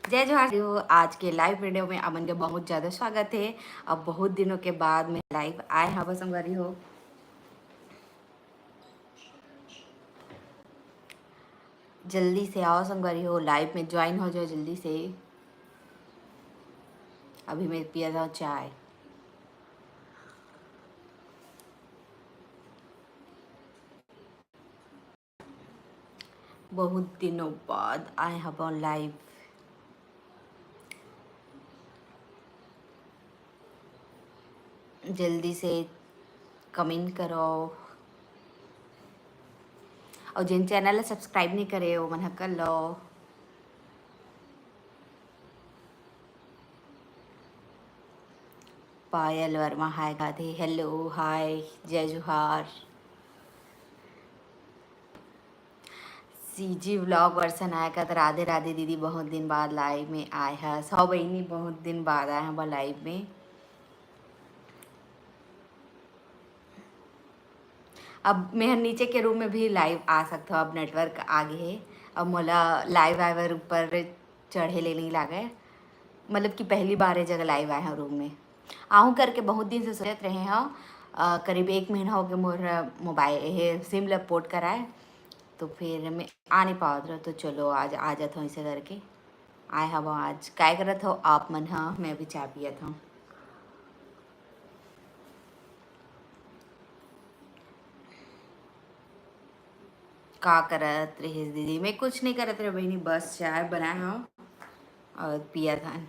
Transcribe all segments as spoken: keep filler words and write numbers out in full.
जय जोहार हो। आज के लाइव वीडियो में आप मन के बहुत ज़्यादा स्वागत है। अब बहुत दिनों के बाद मैं लाइव आए हवं संगवारी हो। जल्दी से आओ संगवारी हो, लाइव में ज्वाइन हो जाओ जल्दी से। अभी मैं पिया था चाय। बहुत दिनों बाद आए हवं लाइव। जल्दी से कमेंट करो, और जिन चैनल ला सब्सक्राइब नहीं करे, वो मन ह कर लो। पायल वर्मा हाय गाथे, हेलो, हाय, जय जोहार। सीजी व्लॉग वर्सन आय का, त राधे राधे दीदी, बहुत दिन बाद लाइव में आए हस। हव बहिनी, बहुत दिन बाद आए हवं लाइव में। अब मैं नीचे के रूम में भी लाइव आ सकत हवं, अब नेटवर्क आ गे हे। अब मोला लाइव आए बर ऊपर चढ़े ले नहीं लागे, मतलब कि पहली बार ये जगह लाइव आए हवं रूम में। आहूँ करके बहुत दिन से सोचत रहे हवं, अ, करीब एक महीना हो गया मोर मोबाइल, ये सिम ला पोर्ट कराए, तो फिर मैं आ नहीं पावत रहा, तो चलो आज आ जात हवं ऐसे करके। आए हवं आज। काय करत हव आप मन ह? मैं अभी चाय पियत हवं। का करत रहिस दीदी? मैं कुछ नहीं करत रहे बहिनी, बस चाय बनाए हवं और पियत हन।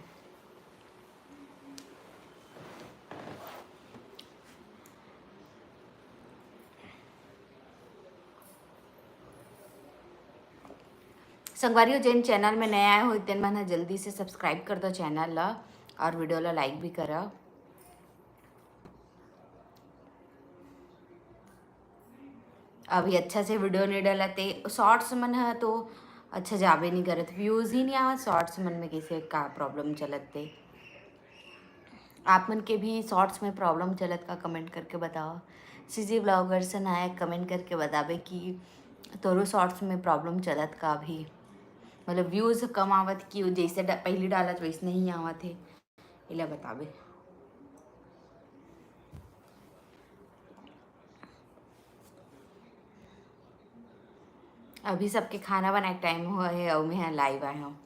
संगवारी हो, जेन चैनल में नया आए हो, तेन मन ह जल्दी से सब्सक्राइब कर दो चैनल ला और वीडियो ला लाइक भी करो। अभी अच्छा से वीडियो नहीं डालत हे, शॉर्ट्स मन ह तो अच्छा जाबे नहीं करत, व्यूज ही नहीं आवत शॉर्ट्स मन में, कैसे का प्रॉब्लम चलत हे? आप मन के भी शॉर्ट्स में प्रॉब्लम चलत का, कमेंट करके बताओ। सीजी व्लॉगर्स नायक कमेंट करके बताबे कि तोरो शॉर्ट्स में प्रॉब्लम चलत का अभी, मतलब व्यूज कम आवत कि जैसे डा-, पहली डालत वैसे नहीं आवत हे, एला बताबे। अभी सबके खाना बनाए के टाइम हो हे अउ मैं लाइव आए हूँ।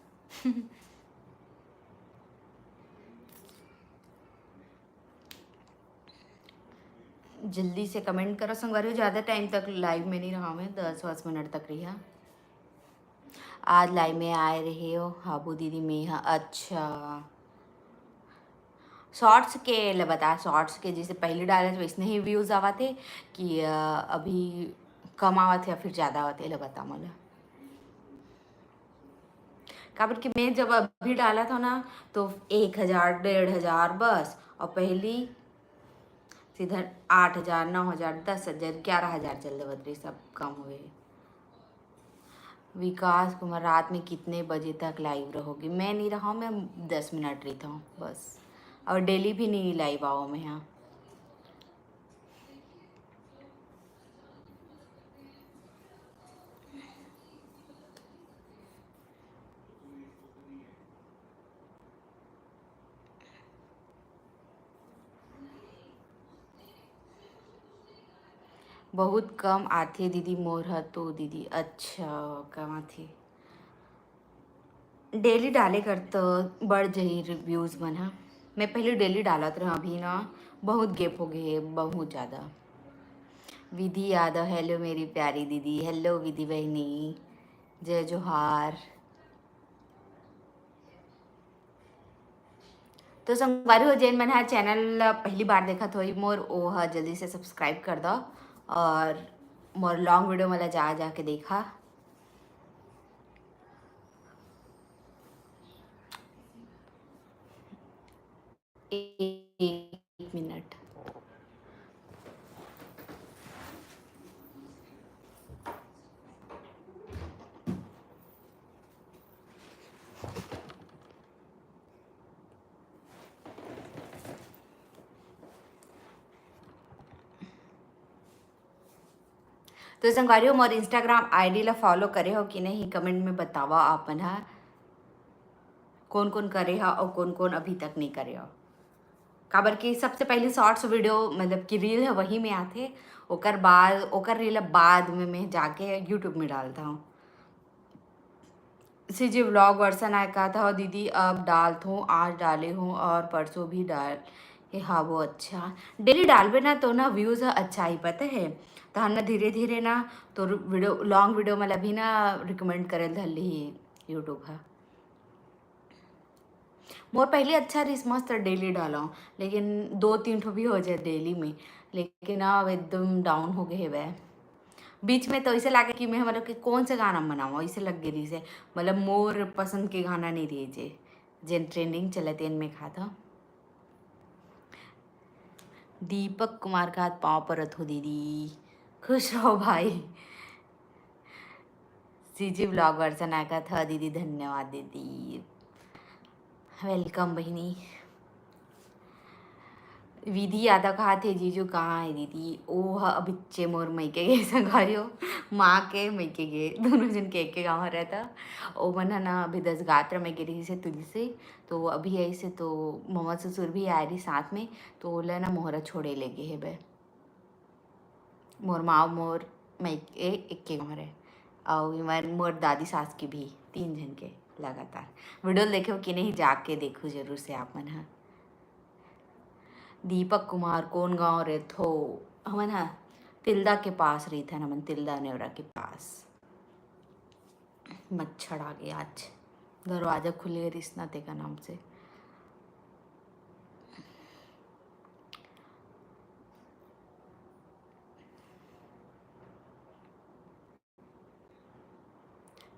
जल्दी से कमेंट करो संगवारी हो, ज़्यादा टाइम तक लाइव में नहीं रहा मैं, दस पाँच मिनट तक रही। आज लाइव में आए रहे हो हाबू दीदी में? हाँ, अच्छा। शॉर्ट्स के ले बता, शॉर्ट्स के जैसे पहले डाले तो वैसने ही व्यूज आवत हे कि अ, अभी कम आवत हे या फिर ज़्यादा आवत हे, ले बता मोला। काबर कि मैं जब अभी डाला था ना तो एक हज़ार, डेढ़ हज़ार बस, और पहली सीधा आठ हज़ार, नौ हज़ार, दस हज़ार, ग्यारह हज़ार चल देवत रही, सब कम हुए। विकास कुमार, रात में कितने बजे तक लाइव रहोगे? मैं नहीं रहा हूँ, मैं दस मिनट रही था बस, और डेली भी नहीं लाइव आओ मैं यहाँ। बहुत कम आथे दीदी मोर ह तो दीदी। अच्छा, कम आथे। डेली डाले कर तो बढ़ जही व्यूज मन ह। मैं पहले डेली डालत रहा, अभी ना बहुत गैप हो गए है, बहुत ज़्यादा। विधि यादव, हेलो मेरी प्यारी दीदी। हेलो विधि बहनी, जय जोहार। तो संगवारी हो, जेन मन ह चैनल ला पहली बार देखत होई मोर, ओ ह जल्दी से सब्सक्राइब कर दो और मोर लॉन्ग वीडियो मन ला जा जाके देखा। एक मिनट। तो संगवारी हो, मोर Instagram ID ला फॉलो करे हो कि नहीं, कमेंट में बतावा आप मन ह। कौन कौन करे हो और कौन कौन अभी तक नहीं करे हो। काबर कि सबसे पहले शॉर्ट्स वीडियो, मतलब कि रील है, वही में आथे। ओकर बाद, ओकर रील बाद में मैं जाके यूट्यूब में डालता हूँ। सीजी व्लॉग वर्सन आय कहा था, दीदी अब डालत हूँ, आज डाले हूँ और परसों भी डाले। हाँ, वो अच्छा, डेली डालबे ना तो ना व्यूज अच्छा ही, पता है। तहन ना धीरे धीरे ना तो वीडियो, लॉन्ग वीडियो मतलब भी ना रिकमेंड करे धर ली यूट्यूब है। मोर पहले अच्छा रिस्पॉन्स तो डेली डाला हूँ, लेकिन दो तीन ठो भी हो जाए डेली में, लेकिन अब एकदम डाउन हो गए हेवय। बीच में तो ऐसे लगे कि मैं मतलब कि कौन से गाना बनाऊँ, ऐसे लग गई से, मतलब मोर पसंद के गाना नहीं रहिए जे, जेन ट्रेंडिंग चलत एन में खाता। दीपक कुमार का हाथ पाँव परत हो दीदी, खुश रहो भाई। सीजी व्लॉग वर्सन आय कहा था दीदी, धन्यवाद दीदी। वेलकम बहिनी। विधि यादव कहा थे, जीजू कहाँ है दीदी? ओ ह अभिच्चे मोर मइके गे संगवारी हो, माँ के मइके गे, दोनों जन के एक गाँव रहता। ओ मन ह ना अभी दस गात्र में गे रही से तुलसी, तो अभी ऐसे तो ममा ससुर भी आए रही साथ में, तो ओला ना मोहरा छोड़े ले गे हेबे। मोर माँ मोर मइके एक के गाँव हरे, अउ इमन मोर दादी सास के भी, तीन झन के लगातार। वीडियो देखे हो कि नहीं, जाके देखो जरूर से आप मन ह। दीपक कुमार, कौन गाँव रहथो? हमन ह तिल्दा के पास रहिथन, हमन तिल्दा नेवरा के पास। मच्छर आ गया आज, दरवाजा खुले रिसना तेका नाम से।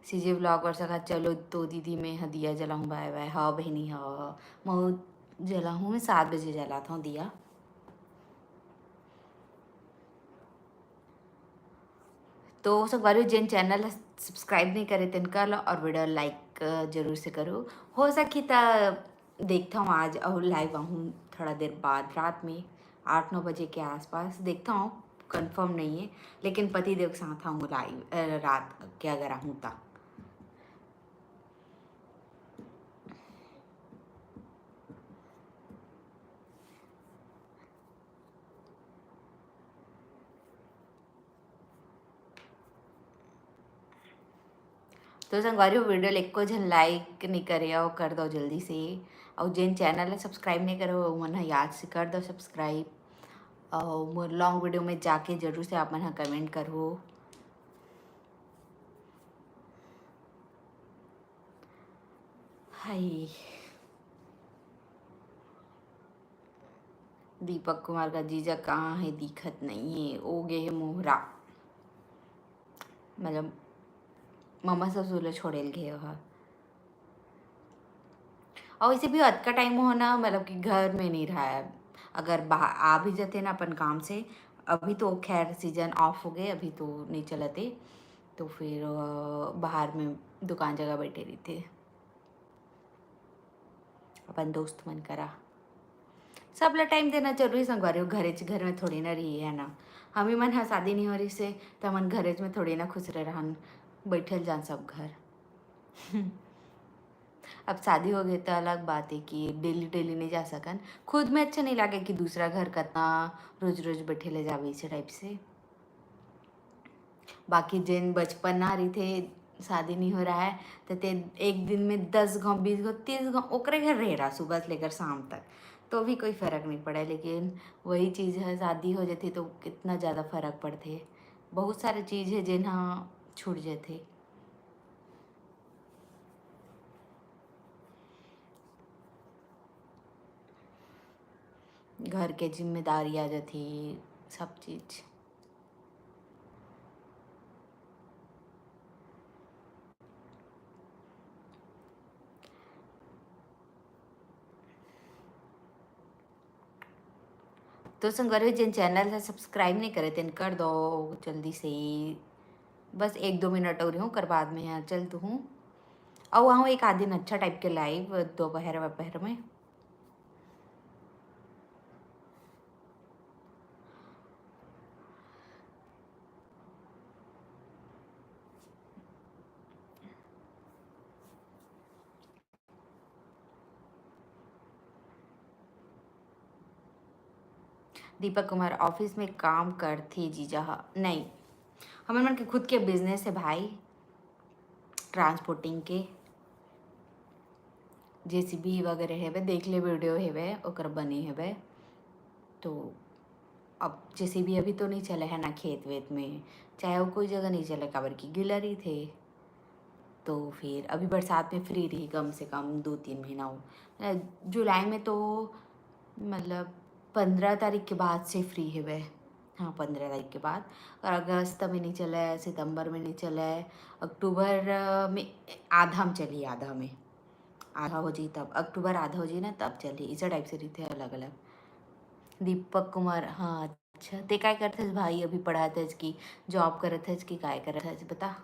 सीजे व्लॉग वर्षा का, चलो तो दीदी मैं ह दिया जलाऊँ, बाय बाय। हाँ बहिनी, हाँ, मैं जलाऊँ, मैं सात बजे जलाता हूँ दिया। तो संगवारी हो, जेन चैनल सब्सक्राइब नहीं करे तेन कर लो और वीडियो लाइक जरूर से करो। हो सकी त देखता हूँ आज और लाइव आहूँ थोड़ा देर बाद रात में आठ नौ बजे के आसपास, देखता हूँ, कंफर्म नहीं है, लेकिन पति देव के साथ आहूँ लाइव रात के अगर आहूँ ता। तो संगवारी हो, वीडियो ल एको झन लाइक नहीं करे हो, कर दो जल्दी से। और जेन चैनल ल सब्सक्राइब नहीं करे हो, वो मन ह याद से कर दो सब्सक्राइब। और मोर लॉन्ग वीडियो में जाके जरूर से आप मन ह कमेंट करो। हाय। दीपक कुमार का जीजा कहाँ है? दिखत नहीं है, ओ गे है मोहरा। मतलब ममा ससुर ल छोड़े ल गे ओहा। और वैसे भी अतका टाइम हो ना, मतलब कि घर में नहीं रहा है। अगर बाहर आ भी जाते ना अपन काम से, अभी तो खैर सीजन ऑफ हो गए, अभी तो नहीं चलते, तो फिर बाहर में दुकान जगह बैठे रहते। अपन दोस्त मन करा। सब ला टाइम देना जरूरी संगवारी हो, घरेच घर में थोड़ी ना रही है ना। हमी मन हा शादी नहीं हो रही से, तो हमन घरेच में थोड़ी ना खुश रह रहन, बैठल जान सब घर। अब शादी हो गई तो अलग बात है कि डेली डेली नहीं जा सकन। खुद में अच्छा नहीं लगे कि दूसरा घर कितना रोज रोज बैठे ले जावे इसे टाइप से। बाकी जेन बचपना रहिथे, शादी नहीं हो रहा है, तो ते एक दिन में दस गाँव, बीस गाँव, तीस गाँव ओकरे घर रह रहा सुबह से लेकर शाम तक, तो भी कोई फर्क नहीं पड़े। लेकिन वही चीज़ है, शादी हो जाती तो कितना ज़्यादा फर्क पड़ते। बहुत सारे चीज़ है जेन छूट जाते। घर के जिम्मेदारी आ जाती, सब चीज़। तो संगवारी हो, जेन चैनल है सब्सक्राइब नहीं करे तेन कर दो जल्दी से ही। बस एक दो मिनट और हूँ, कर बाद में यहाँ चल तो हूँ। और वहाँ एक आध दिन अच्छा टाइप के लाइव दोपहर वपहर में। दीपक कुमार, ऑफिस में काम करथे जीजा ह? नहीं, हमर मन के खुद के बिजनेस हे भाई, ट्रांसपोर्टिंग के। जेसीबी वगैरह हेबे, देख ले, वीडियो हेबे, ओकर बने हेबे। तो अब जेसीबी अभी तो नहीं चले है ना खेत वेत में, चाहे वो कोई जगह नहीं चले, काबर कि गिला रहिथे। तो फिर अभी बरसात में फ्री रही कम से कम दो तीन महीना हो। अ, जुलाई में तो मतलब पंद्रह तारीख के बाद से फ्री हेबे। हाँ, पंद्रह तारीख के बाद। और अगस्त में नहीं चले, सितंबर में नहीं चले, अक्टूबर, अ, में आधा में चली, आधा में, आधा हो जी तब, अक्टूबर आधा हो जी ना तब चली। इसे टाइप से रहिथे अलग अलग। दीपक कुमार, हाँ, अच्छा, ते काय करथस भाई? अभी पढ़ाथस कि जॉब करथस कि काय करथस, बता।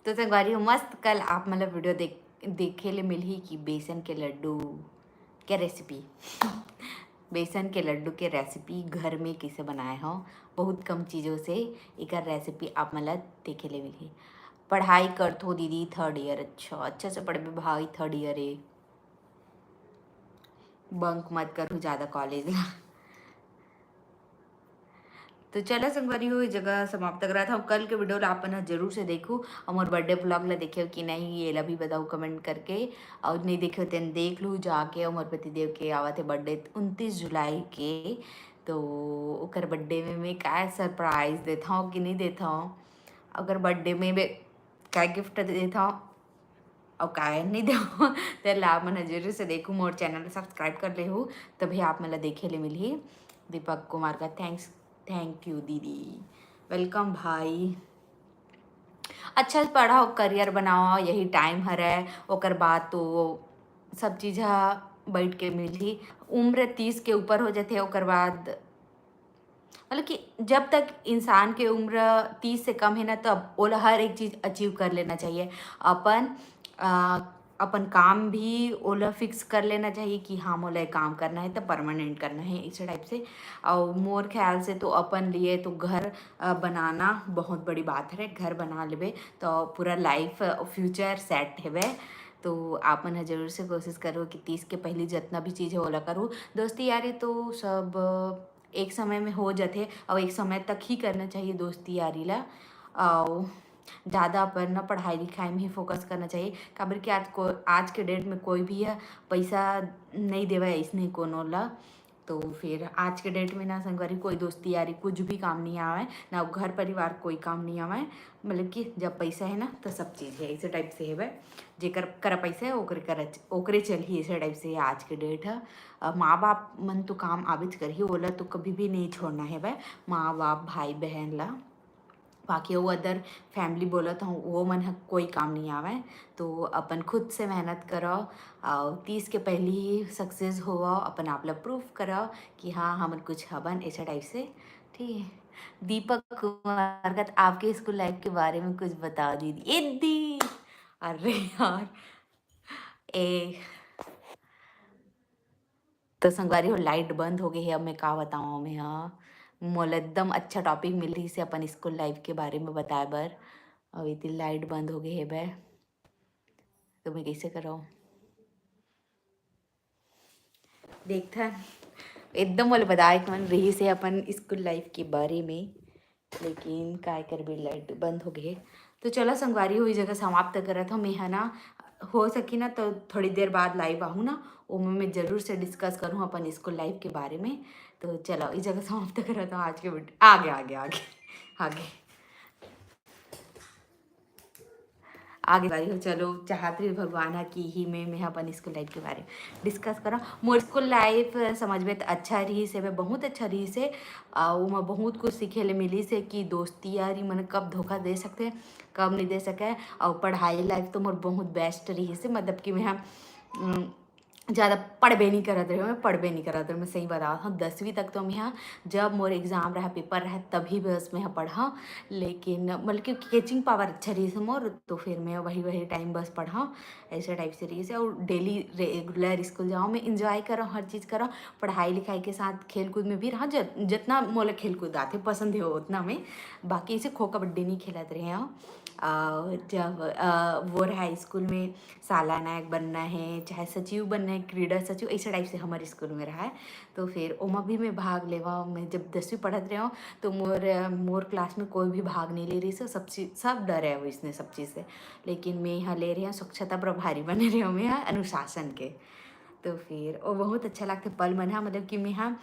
तो संगवारी हो, मस्त कल आप मन ला वीडियो देख, देखे ले मिलही कि बेसन के लड्डू के रेसिपी, बेसन के लड्डू के रेसिपी घर में कइसे बनाए हो, बहुत कम चीज़ों से एकर रेसिपी आप मन ला देखे ले मिलही। पढ़ाई करथो दीदी, थर्ड ईयर। अच्छा, अच्छा से पढ़बे भाई, थर्ड ईयर ए। बंक मत करहू ज़्यादा कॉलेज ला। तो चलो संगवारी हो, ये जगह समाप्त करत हूँ। कल के वीडियो ला अपन ह जरूर से देखू, और मोर बर्थडे व्लॉग ला देखे कि नहीं, ये ला भी बताऊ कमेंट करके। और नहीं देखे तेन देख लू जाके, और मोर पति देव के आवत है बर्थडे उनतीस जुलाई के, तो ओकर बर्थडे में मैं का सरप्राइज देता हूँ कि नहीं देता हूँ, अगर बर्थडे में मैं का गिफ्ट देता हूँ, अउ काय नहीं देवं, तेला आप मन ह जरूर से देखू, मोर चैनल ला सब्सक्राइब कर लेहू, तभी आप मन ला देखे ले मिलही। दीपक कुमार का thanks, thank you दीदी, welcome भाई। अच्छा से पढ़व, करियर बनाव, यही टाइम हरय, ओकर बाद तो सब चीज़ ह बैठ के मिलही। उम्र तीस के ऊपर हो जाथे, ओकर बाद मतलब कि जब तक इंसान के उम्र तीस से कम है ना, तब ओला हर एक चीज़ अचीव कर लेना चाहिए। अपन, अ, अपन काम भी ओला फिक्स कर लेना चाहिए कि हाँ, मोला ये काम करना है, तो परमानेंट करना है, इस टाइप से। और मोर ख्याल से तो अपन लिए तो घर, अ, बनाना बहुत बड़ी बात है। घर बना लेबे तो पूरा लाइफ, फ्यूचर सेट हेबे। तो आप मन ह जरूर से कोशिश करो कि तीस के पहली जितना भी चीज़ है, ओला करो। दोस्ती यारी तो सब एक समय में हो जाथे, और एक समय तक ही करना चाहिए दोस्ती यारी ला। और ज़्यादा अपन ना पढ़ाई लिखाई में ही फोकस करना चाहिए, काबर कि आज को, आज के डेट में कोई भी ह पैसा नहीं देवे इसने कोनो ला। तो फिर आज के डेट में ना संगवारी, कोई दोस्ती यारी कुछ भी काम नहीं आवे, ना घर परिवार कोई काम नहीं आवे। मतलब कि जब पैसा है ना, तो सब चीज़ है, ऐसे टाइप से है भाई। जेकर करा पैसा है, ओकरे करा, ओकरे चलही, ऐसे टाइप से है आज के डेट है। अब माँ बाप मन तो काम आबेच करही, ओला तो कभी भी नहीं छोड़ना है भाई, माँ बाप, भाई बहन ला। बाकी वो अदर फैमिली बोलत हूँ, वो मन ह कोई काम नहीं आवे। तो अपन खुद से मेहनत करो, और तीस के पहली ही सक्सेस होवो, अपन आप ला प्रूफ करो कि हाँ, हमन कुछ हबन, ऐसा टाइप से। ठीक है, दीपक कुमार का, आपके स्कूल लाइफ के बारे में कुछ बताओ दीदी। ए दी, अरे यार, ए, तो संगवारी हो, लाइट बंद हो गई है। अब मैं का बताऊँ, मैं, हाँ, मोला एकदम अच्छा टॉपिक मिल रही से अपन स्कूल लाइफ के बारे में बताए बर। अब इतनी लाइट बंद हो गई है बे, तो मैं कैसे कराऊँ? देखथन, एकदम मोला बताए के मन रही से अपन स्कूल लाइफ के बारे में, लेकिन काय करबे, लाइट बंद हो गए। तो चलो संगवारी हो, ये जगह समाप्त करत हूँ मैं, है ना। हो सकी ना तो थोड़ी देर बाद लाइव आहूँ ना, ओमे मैं जरूर से डिस्कस करूँ अपन स्कूल लाइफ के बारे में। तो चलो, इस जगह समाप्त करत हूँ आज के वीडियो। आगे, आगे, आगे, आगे। आगे बारी हो, चलो, चाहत रही भगवान ह कि ही में मैं अपन स्कूल लाइफ के बारे में डिस्कस करा। मोर स्कूल लाइफ समझ में त अच्छा रही से, मैं बहुत अच्छा रही से। आ, ओमा बहुत कुछ सीखे ले मिली से कि दोस्ती यारी मन कब धोखा दे सकते, कब नहीं दे सके। और पढ़ाई लाइफ तो मोर बहुत बेस्ट रही से, मतलब कि मैं, उम, ज़्यादा पढ़बे नहीं करत रहे, मैं पढ़बे नहीं करत रहे, मैं सही बतावत हूँ। दसवीं तक तो मैं, हाँ, जब मोर एग्जाम रहा, पेपर रहा, तभी बस मैं, हाँ, पढ़ा। लेकिन मतलब कि कैचिंग पावर अच्छा रही मोर, तो फिर मैं वही वही टाइम बस पढ़ा, ऐसे टाइप से रही से। और डेली रेगुलर स्कूल जाओ, मैं इंजॉय करो, हर चीज़ करो, पढ़ाई लिखाई के साथ खेल कूद में भी रहा, जत, जितना मोला खेल कूद आते पसंद है उतना में। बाकी ऐसे खो कबड्डी नहीं खेलत रहे हूँ। और जब अ, वो रहा स्कूल में साला नायक बनना है, चाहे सचिव बनना है, क्रीड़ा सचिव, ऐसे टाइप से हमारे स्कूल में रहा है। तो फिर ओमा भी मैं भाग लेवा। मैं जब दसवीं पढ़त रहे हूँ, तो मोर मोर क्लास में कोई भी भाग नहीं ले रही से, सब चीज, सब डरे है इसने सब चीज़ से। लेकिन मैं यहाँ ले रही हूँ, स्वच्छता प्रभारी बने रही हूँ मैं यहाँ अनुशासन के। तो फिर वो बहुत अच्छा लगता पल मन हा, मतलब कि मैं यहाँ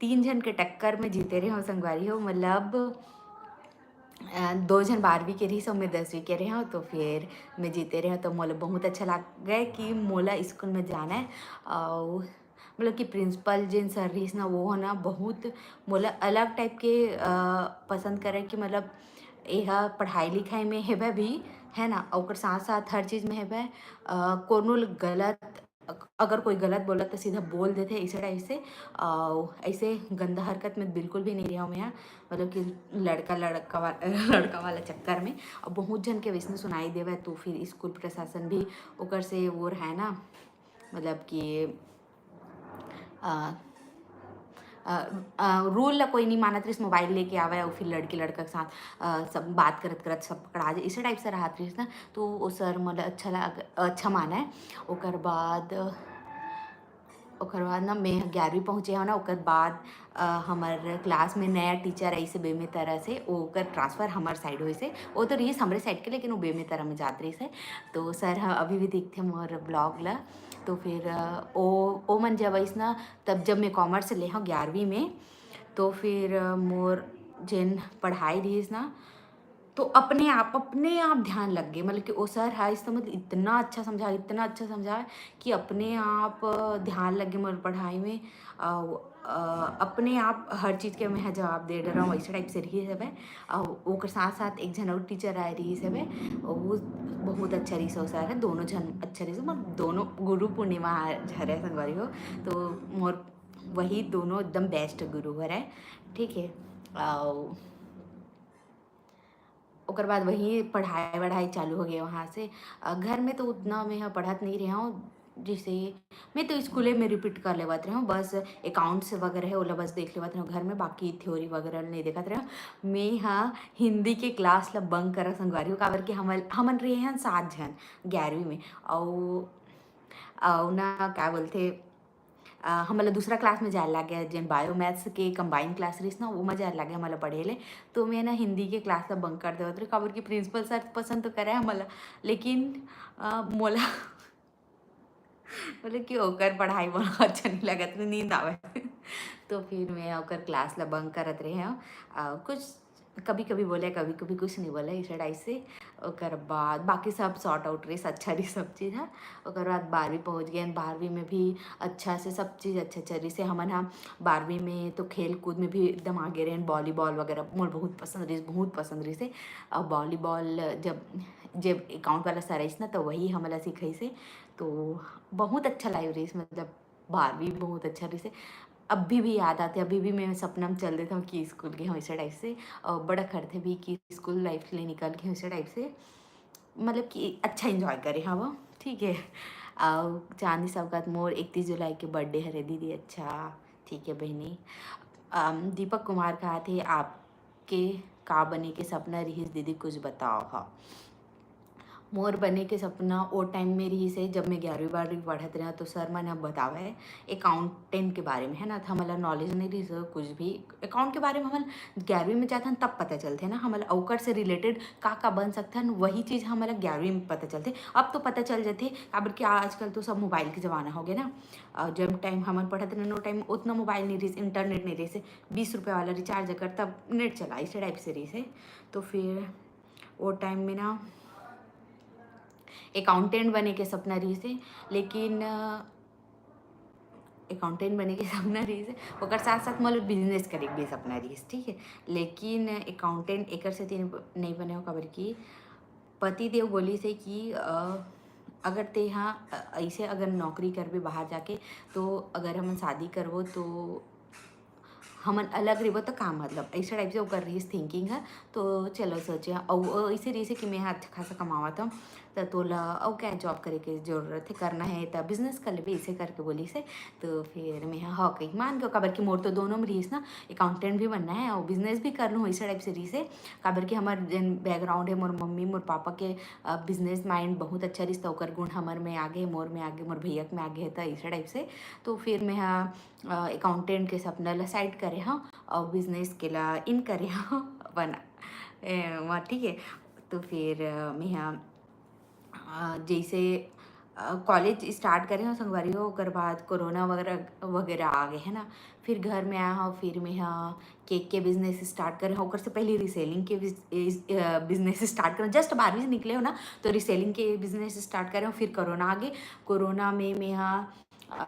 तीन जन के टक्कर में जीते रहे हूँ संगवारी हो, मतलब अ, दो जन बारहवीं के रही सो, मैं दसवीं के रहे हूँ। तो फिर मैं जीते रहे हूँ, तो मोला बहुत अच्छा लग गया कि मोला स्कूल में जाना है। और मतलब कि प्रिंसिपल जिन सर रहीस ना, वो हो ना बहुत मोला अलग टाइप के अ, पसंद करे कि मतलब एहा पढ़ाई लिखाई में हेबे भी, है ना, ओकर साथ साथ हर चीज़ में हेबे। अ, कोनो ल- गलत, अगर कोई गलत बोला तो सीधा बोल देते ऐसे टाइप से। अ, ऐसे गंदा हरकत में बिल्कुल भी नहीं रहा हूँ मैं, मतलब कि लड़का लड़का वाला लड़का वाला चक्कर में। अब बहुत जन के वैसने सुनाई देवे, तो फिर स्कूल प्रशासन भी ओकर से वो रहे ना, मतलब कि अ, अ, अ, रूल ला कोई नहीं मानत रहिस, मोबाइल लेके आवे और फिर लड़की लड़का के साथ अ, सब बात करत करत सब पकड़ा जाए, इसे टाइप से रहत रहिस ना। तो वो सर मोला अच्छा लग अच्छा माना है। ओकर बाद ओकर बाद ना मैं ग्यारहवीं पहुँचे हूँ ना, ओकर बाद अ, हमर क्लास में नया टीचर आई से बेमे तरह से, ओकर ट्रांसफ़र हमर साइड होइस हे। वो तो रहिस हमरे साइड के, लेकिन वो बेमे तरह में जात रहिस हे। तो सर ह अभी भी देखथे मोर ब्लॉग ला। तो फिर अ, ओ ओ मन जब आइस ना, तब जब मैं कॉमर्स ले हूँ ग्यारहवीं में, तो फिर अ, मोर जेन पढ़ाई रहिस ना, तो अपने आप अपने आप ध्यान लग गए, मतलब कि ओ सर है इस तो मतलब इतना अच्छा समझा, इतना अच्छा समझा कि अपने आप अ, ध्यान लग गए मोर पढ़ाई में। अ, अ, अपने आप हर चीज़ के मैं जवाब दे डरा हूँ, वैसे टाइप से रही है। और ओकर साथ साथ एक जन और टीचर आए रही है, वो बहुत अच्छा रही सो सर है, दोनों जन अच्छा रही, मतलब दोनों गुरु पूर्णिमा झरे संगवारी हो। तो मोर वही दोनों एकदम बेस्ट गुरु हरे। ठीक है। अउ ओकर बाद वही पढ़ाई वढ़ाई चालू हो गया वहाँ से। अ, घर में तो उतना मैं ह पढ़त नहीं रहा हूँ, जैसे मैं तो स्कूले में रिपीट कर लेवत रहे हूँ, बस अकाउंट्स वगैरह है ओला बस देख लेवत रहे हूँ घर में, बाकी थ्योरी वगैरह नहीं देखत रहे हूँ। मैं हाँ हिंदी के क्लास ला बंक करा संगवारी हो, काबर कि हमन हमन रहे हैं सात झन ग्यारहवीं में। अउ अउ ना क्या बोलते, अ, हमला दूसरा क्लास में जाए लग गया, जेन बायो मैथ्स के कंबाइन क्लास रहिस ना, वो में जाए लग गया हमला पढ़े ले। तो मैं ना हिंदी के क्लास ला बंक कर देवत रहे, काबर कि प्रिंसिपल सर पसंद तो करे हमला, लेकिन अ, मोला मतलब कि ओकर पढ़ाई मोला अच्छा नहीं लगत रहे, नींद आवे। तो फिर मैं ओकर क्लास ला बंक करत रहे हूँ। अ, कुछ कभी कभी बोले, कभी कभी कुछ नहीं बोले, इस टाइप से। ओकर बाद बाकी सब सॉर्ट आउट रही, अच्छा रही सब चीज़ है। ओकर बाद बारहवीं पहुँच गए, बारहवीं में भी अच्छा से सब चीज़ अच्छा चल रही से। हमन हम बारहवीं में तो खेल कूद में भी एकदम आगे रहे, वॉलीबॉल वगैरह मोर बहुत पसंद रही, बहुत पसंद रही से। और वॉलीबॉल जब जब अकाउंट वाला सर आइस ना, तो वही हमला सिखाइस हे। तो बहुत अच्छा लाइव रहिस, मतलब बारहवीं बहुत अच्छा रहिस हे। अभी भी याद आते, अभी भी मैं सपना में चल देता हूँ कि स्कूल के हमेशा टाइप से। और बड़ा करते भी कि स्कूल लाइफ ले निकल के हमेशा टाइप से, मतलब कि अच्छा एंजॉय करे हवा। ठीक है। और चांदी सौगात मोर इकतीस जुलाई के बर्थडे हरे दीदी। अच्छा, ठीक है बहनी। अम, दीपक कुमार कहा थे, आपके का बने के सपना रहिस दीदी, कुछ बताओ। हाँ, मोर बने के सपना ओ टाइम में रहिस हे, जब मैं ग्यारहवीं बारहवीं पढ़त रहा, तो सर मन ह बतावे अकाउंटेंट के बारे में, है ना, तो हमला नॉलेज नहीं रहिस कुछ भी अकाउंट के बारे में। हमला ग्यारहवीं में जाथन तब पता चलथे ना, हमला ओकर से रिलेटेड का का बन सकथन, वही चीज़ हमला ग्यारहवीं में पता चलथे। अब तो पता चल जाथे, काबर कि आजकल तो सब मोबाइल के ज़माना हो गया ना। और जब टाइम हमन पढ़त रहन, वो टाइम उतना मोबाइल नहीं रहिस, इंटरनेट नहीं रहिस, बीस रुपये वाला रिचार्ज कर तब नेट चला, इस टाइप से रहिस हे। तो फिर वो टाइम में ना अकाउंटेंट बने के सपना रहिस हे, लेकिन अकाउंटेंट बने के सपना रहिस हे, ओकर साथ साथ मोला बिजनेस करे के भी सपना रहिस, ठीक है। लेकिन अकाउंटेंट एकर सेती नहीं बने हो, काबर कि पति देव बोलिस हे कि अ, अगर तेहा अ, ऐसे अगर नौकरी करबे बाहर जाके, तो अगर हमन शादी करबो तो हमन अलग रहिबो तो का मतलब, ऐसे टाइप से ओकर रहिस थिंकिंग ह। तो चलो सोचे, अउ अउ ऐसे रहिस कि मैं ह अच्छा खासा कमावत हूँ, त तोला अउ क्या जॉब करे के जरूरत है, करना है त बिजनेस कर लेबे, ऐसे करके बोलिस हे। तो फिर मैं ह हाँ कही मान गयो, काबर कि मोर तो दोनों में रहिस ना, अकाउंटेंट भी बनना है और बिजनेस भी कर लूँ, ऐसे टाइप से रहिस हे। काबर कि हमर जेन बैकग्राउंड है, मोर मम्मी मोर पापा के बिजनेस माइंड बहुत अच्छा रहिस, त ओकर गुण हमर में आगे, मोर में आगे, मोर भैया के में आगे है, त ऐसे टाइप से। तो फिर मैं ह अकाउंटेंट के सपना ला साइड करे हव और बिजनेस के ला इन करे हव अपन, ए, वहाँ, ठीक है। तो फिर अ, मैं ह अ, जैसे अ, कॉलेज स्टार्ट करे हव संगवारी हो, ओकर बाद कोरोना वगैरह वगैरह आ गए है ना। फिर घर में आए हव, फिर मैं ह केक के बिजनेस स्टार्ट करे हव। ओकर से पहले रिसेलिंग के बिजनेस स्टार्ट करे हव, जस्ट बारहवीं से निकले हव ना, तो रिसेलिंग के बिजनेस स्टार्ट करे हव। फिर कोरोना आ गए, कोरोना में मैं ह अ,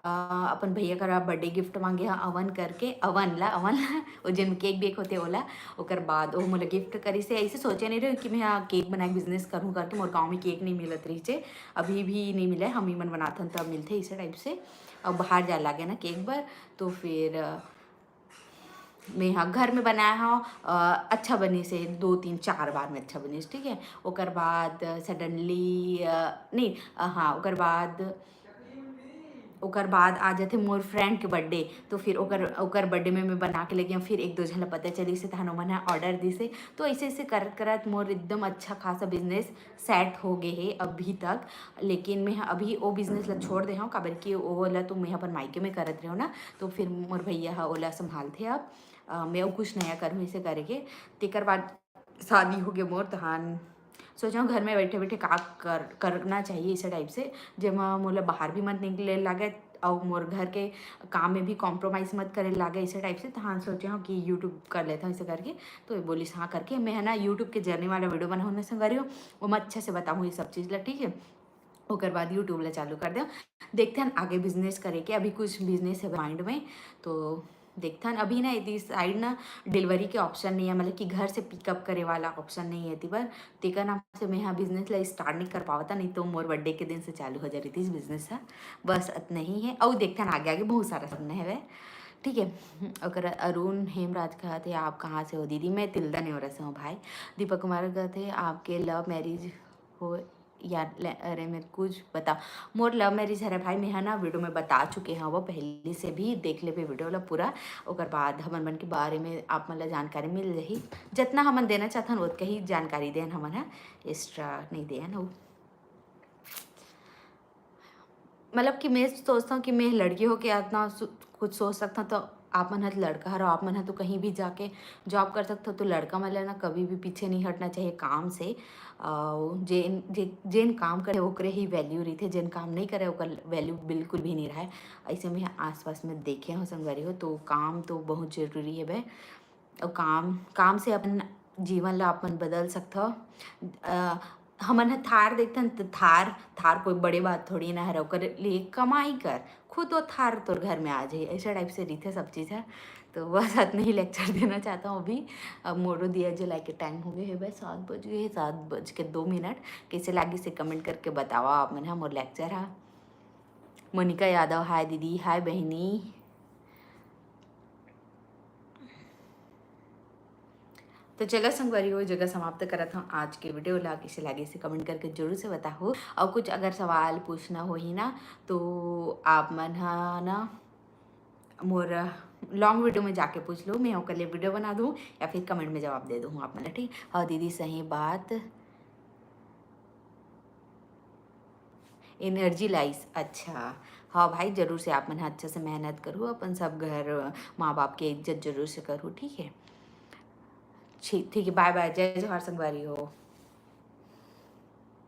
अपन भैया करा बर्थडे गिफ्ट मांगे ह अवन करके, अवन ला, अवन ला, वो जेन केक बेक होते ओला। ओकर बाद वो मोला गिफ्ट करिस हे। ऐसे सोचे नहीं रहे कि मैं ह केक बनाए बिजनेस करूँ करके। मोर गाँव में केक नहीं मिलत रहिस हे, अभी भी नहीं मिले, हम ही मन बनाथन तब मिलथे, इसे टाइप से। अब बाहर जाए लागे ना केक बर, तो फिर अ, मैं ह घर में बनाए हव, अ, अच्छा बनिस हे, दो तीन चार बार में अच्छा बनिस, ठीक है। ओकर बाद सडनली नहीं अ, हाँ, ओकर बाद ओकर बाद आ जाथे मोर फ्रेंड के बर्थडे, तो फिर ओकर ओकर बर्थडे में मैं बना के लेगे हव। फिर एक दो झन ला पता चलिस हे, तहन ओमन ह ऑर्डर दिस हे। तो ऐसे ऐसे करत करत मोर एकदम अच्छा खासा बिजनेस सेट हो गए हे अभी तक। लेकिन मैं ह अभी ओ बिजनेस ला छोड़ दे हव, काबर कि ओला तो मैं अपन मायके में करत रहे हव ना, तो फिर मोर भैया ह ओला संभालथे। अब अ, मैं अउ कुछ नया करूँ इसे करे के। तेकर बाद शादी हो गए मोर, तहान सोचा हूँ घर में बैठे बैठे का कर करना चाहिए इसे टाइप से, जेमा मोला बाहर भी मत निकले लागे, अउ मोर घर के काम में भी कॉम्प्रोमाइज मत करे लागे इसे टाइप से। तहान सोचे हूँ कि यूट्यूब कर लेता हूँ इसे करके। तो ये बोलिस हाँ करके। मैं है ना यूट्यूब के जर्नी वाला वीडियो बनाऊँ ना संगवारी हो, ओमा अच्छा से बताऊँ ये सब चीज़ ला, ठीक है। ओकर बाद यूट्यूब ला चालू कर दे। देखते हैं आगे बिजनेस करे के, अभी कुछ बिजनेस है माइंड में, तो देखथन। अभी ना एती साइड ना डिलीवरी के ऑप्शन नहीं है, मतलब कि घर से पिकअप करे वाला ऑप्शन नहीं है एती बर। तेकर नाम से मैं ह बिजनेस ला स्टार्ट नहीं कर पावत, नहीं तो मोर बर्थडे के दिन से चालू हो जा रहितिस बिजनेस ह। बस अतना ही है, अउ देखथन आगे आगे बहुत सारा सपना है वह, ठीक है। ओकर अरुण हेमराज कहत हे, आप कहाँ से हो दीदी? मैं तिल्दा नेवरा से हूँ भाई। दीपक कुमार कहत हे, आपके लव मैरिज हो यार ले, अरे मेरे कुछ बता। मोर लव मैरिज हरे भाई, मैं ह ना वीडियो में बता चुके हव वो पहले से भी, देख लेबे वीडियो ला पूरा। ओकर बाद हमन मन के बारे में आप मन ला जानकारी मिल जाही। जतना हमन देना चाहथन ओतका ही जानकारी देन हमन ह, एक्स्ट्रा नहीं देन। अउ मतलब कि मैं सोचता हूँ कि मैं लड़की होके इतना सु- कुछ सोच सकता हूँ, तो आप मन ह तो लड़का हरो, आप मन ह तो कहीं भी जाके जॉब कर सकथो, तो लड़का मन ला ना कभी भी पीछे नहीं हटना चाहिए काम से। अउ जेन जे, जेन काम करे ओकरे ही वैल्यू रहिथे, जेन काम नहीं करे ओकर वैल्यू बिल्कुल भी नहीं रहे। ऐसे मैं आसपास में देखे हूँ संगवारी हो, तो काम तो बहुत जरूरी है बे। अउ काम काम से अपन जीवन ला अपन बदल सकथव। अ, हमन ह थार देखथन त थार थार कोई बड़े बात थोड़ी ना हरे, ओकर लिए कमाई कर, खुद वो थार तोर घर में आ जाही, ऐसा टाइप से रहिथे सब चीज़ ह। तो बस अतने ही लेक्चर देना चाहता हूँ अभी। अब मोरो दिया जलाए के टाइम हो गए है, बस सात बज गए है, सात बज के दो मिनट। कैसे लागिस हे कमेंट करके बतावा आप मन ह मोर लेक्चर ह। मोनिका यादव, हाय दीदी, हाय बहिनी। तो चला संगवारी हो, जगह समाप्त करत हूँ आज के वीडियो ला। कैसे लागिस हे कमेंट करके जरूर से बताहू, और कुछ अगर सवाल पूछना होही ना तो आप मन ह ना मोर लॉन्ग वीडियो में जाके पूछ लो, मैं ओकर लिए वीडियो बना दूँ या फिर कमेंट में जवाब दे दूँ आप मन ला, ठीक। हाँ दीदी, सही बात। एनर्जी लाइस। अच्छा, हाँ भाई, जरूर से आप मन ह अच्छा से मेहनत करू, अपन सब घर माँ बाप के इज्जत जरूर से करू, ठीक है। ठीक ठीक है, बाय बाय, जय जोहार संगवारी हो।